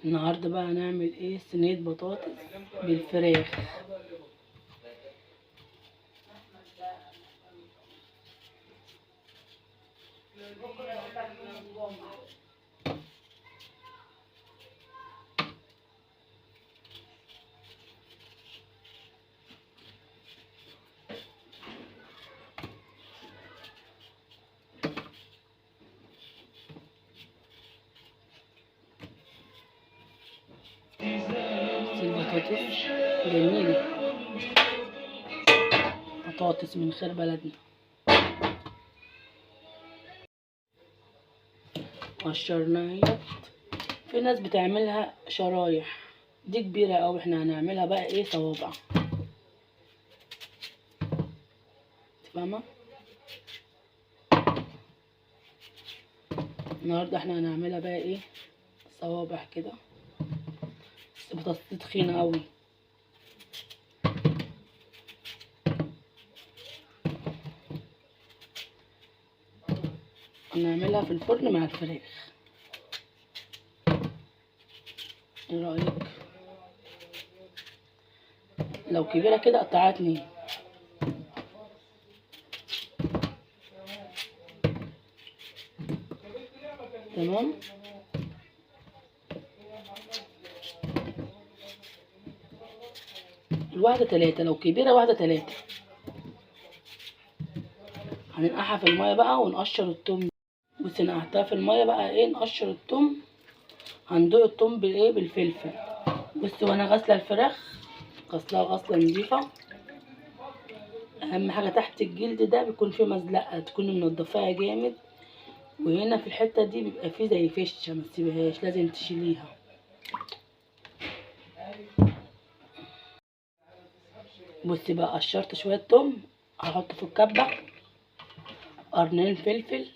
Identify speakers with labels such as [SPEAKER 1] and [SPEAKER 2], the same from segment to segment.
[SPEAKER 1] النهارده بقى هنعمل ايه؟ صينية بطاطس بالفراخ. البطاطس جميلة، بطاطس من خير بلدنا. قشرناها. في ناس بتعملها شرايح، دي كبيرة اوي، احنا هنعملها بقى ايه؟ صوابع، فاهمة؟ النهارده احنا هنعملها بقى ايه؟ صوابع كده، بس بطاطس تخينة قوي. هنعملها في الفرن مع الفراخ. ايه رأيك؟ لو كبيرة كده قطعها 2. تمام. الواحدة 3، لو كبيرة واحدة 3. هننقعها في المية بقى ونقشر التوم. بصي نقعتها في المية بقى ايه؟ نقشر التوم. هندوق التوم بالايه؟ بالفلفل. بصي وانا غاسلة الفراخ، غسلها غسلة نظيفة. اهم حاجة تحت الجلد ده بيكون فيه مزلقة، تكوني منضفاها جامد. وهنا في الحتة دي بيبقى فيه زي فشة، ما تسيبهاش، لازم تشيليها. بصي بقى قشرت شوية توم، هحط في الكبه قرنين فلفل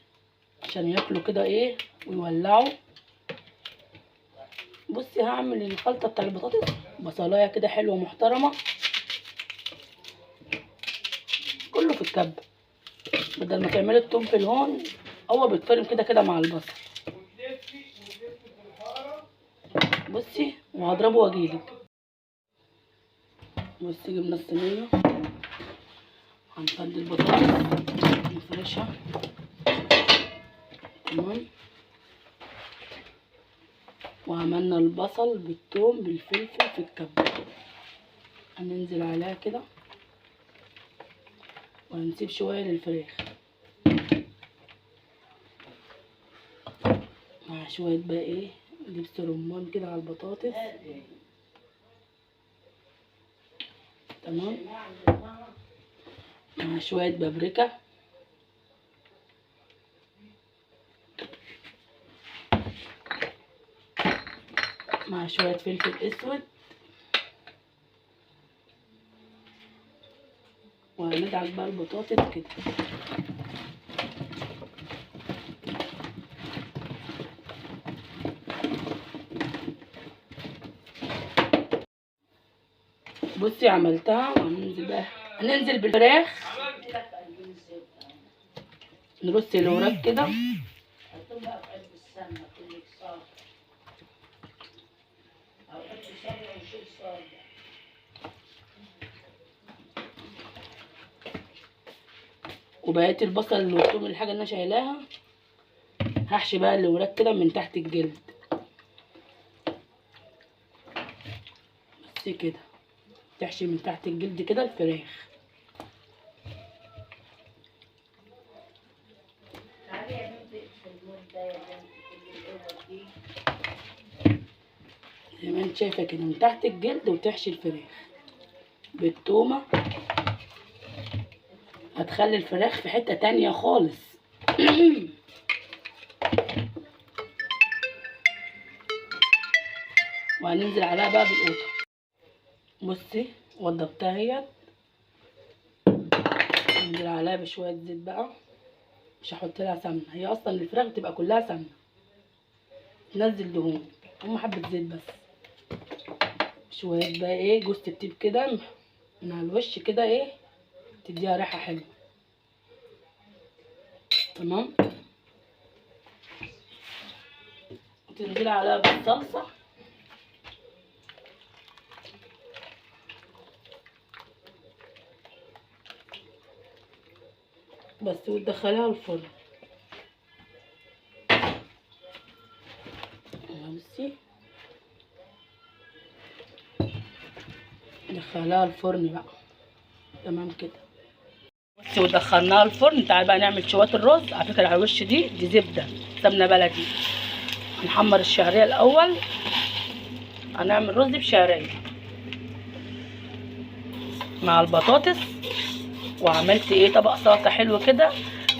[SPEAKER 1] عشان ياكلوا كده ايه ويولعوا. بصي هعمل الخلطة بتاع البطاطس، بصلايه كده حلوة محترمه، كله في الكبه. بدل ما تعملي التوم في الهون، هو بيتفرم كده كده مع البصل. بصي وهضربه واجيلك. بصي جبنا الصينية، هنفضي البطاطس نفرشها. تمام. وعملنا البصل بالثوم بالفلفل في الكبه، هننزل عليها كده وهنسيب شوية للفراخ مع شوية بقى ايه؟ دبس رمان كده على البطاطس. تمام. مع شوية بابريكا. مع شوية فلفل اسود. وهندعك بقى البطاطس كده. بصي عملتها. وهننزل بقى، هننزل بالفراخ، نرص الوراك كده. وبقيت البصل والثوم الحاجة اللي انا شايلاها هحشي بقى الوراك كده من تحت الجلد. بس كده تحشي من تحت الجلد كده الفراخ. زي ما انت شايفه كده من تحت الجلد، وتحشي الفراخ بالتومه. هتخلي الفراخ في حتة تانية خالص. وهننزل عليها بقى بالقوطه. بصي وضبتها اهيت، ننزل عليها بشوية زيت بقى، مش هحط لها سمنه، هي اصلا الفراخ بتبقى كلها سمنه، تنزل دهون، هم حبه زيت بس. شوية بقى ايه؟ جوز الطيب كده من على الوش كده ايه، تديها ريحه حلوة. تمام. تنزلي عليها بالصلصه. بس، وتدخليها الفرن. بصي دخلها الفرن بقى تمام كده. بصي ودخلناها الفرن. تعالي بقى نعمل شوية الرز. على فكرة على الوش دي زبدة سمنه بلدي. هنحمر الشعرية الاول، هنعمل رز بشعريه مع البطاطس. وعملت ايه طبق سلطة حلو كده.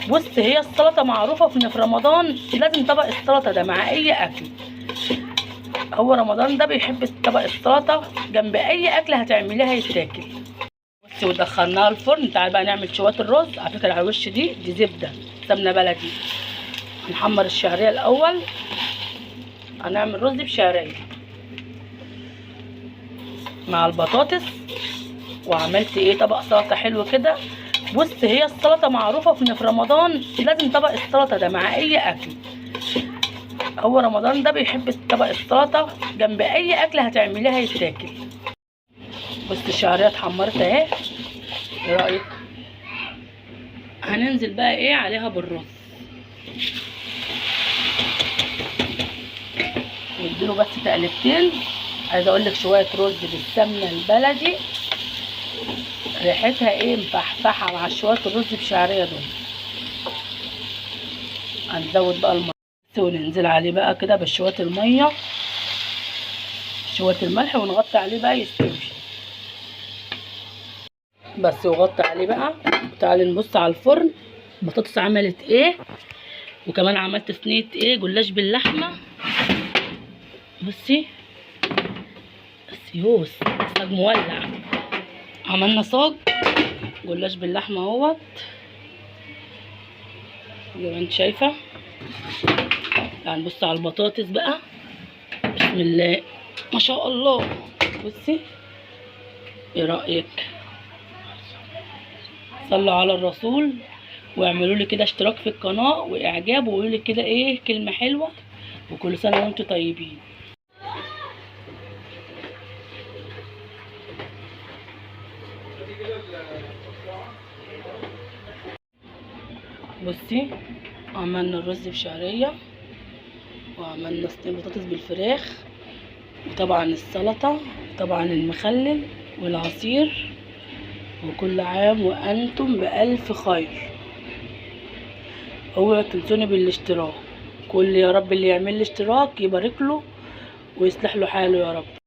[SPEAKER 1] بص هي السلطة معروفة في رمضان لازم طبق السلطة ده مع اي اكل. هو رمضان ده بيحب طبق السلطة جنب اي اكله هتعمليها يتاكل. بصي ودخلناها الفرن. تعالي بقى نعمل شوية الرز. على فكرة على الوش دي زبدة سمنه بلدي. هنحمر الشعرية الاول، هنعمل رز بشعريه مع البطاطس. وعملت ايه طبق سلطة حلو كده. بص هي السلطة معروفة في رمضان لازم طبق السلطة ده مع اي اكل. هو رمضان ده بيحب طبق السلطة جنب اي اكله هتعمليها يتاكل. بص الشعرية اتحمرت اهي، ايه رايك؟ هننزل بقى ايه عليها بالرز، نديله بس تقلبتين. عايزه اقول لك شوية رز بالسمنه البلدي ريحتها ايه مفحفحه مع شوية الرز بشعريه دول. هنزود بقى المية وننزل عليه بقى كده بشوية المية شوية الملح، ونغطي عليه بقى يستوي بس. وغطي عليه بقى. تعالي نبص على الفرن البطاطس عملت ايه. وكمان عملت صينية ايه جلاش باللحمه. بصي سيوس صاج مولع، عملنا صاج جلاش باللحمه اهوت زي ما انت شايفه. تعالي نبص على البطاطس بقى. بسم الله ما شاء الله. بصي ايه رايك؟ صلوا على الرسول واعملوا لي كده اشتراك في القناة واعجاب، وقولوا لي كده ايه كلمة حلوة، وكل سنة وانتم طيبين. بصي عملنا الرز بشعريه، وعملنا صينية بطاطس بالفراخ، وطبعا السلطة، وطبعا المخلل والعصير. وكل عام وانتم بالف خير. اوعوا تنسوني بالاشتراك. كل يا رب اللي يعمل لي اشتراك يبارك له ويصلح له حاله يا رب.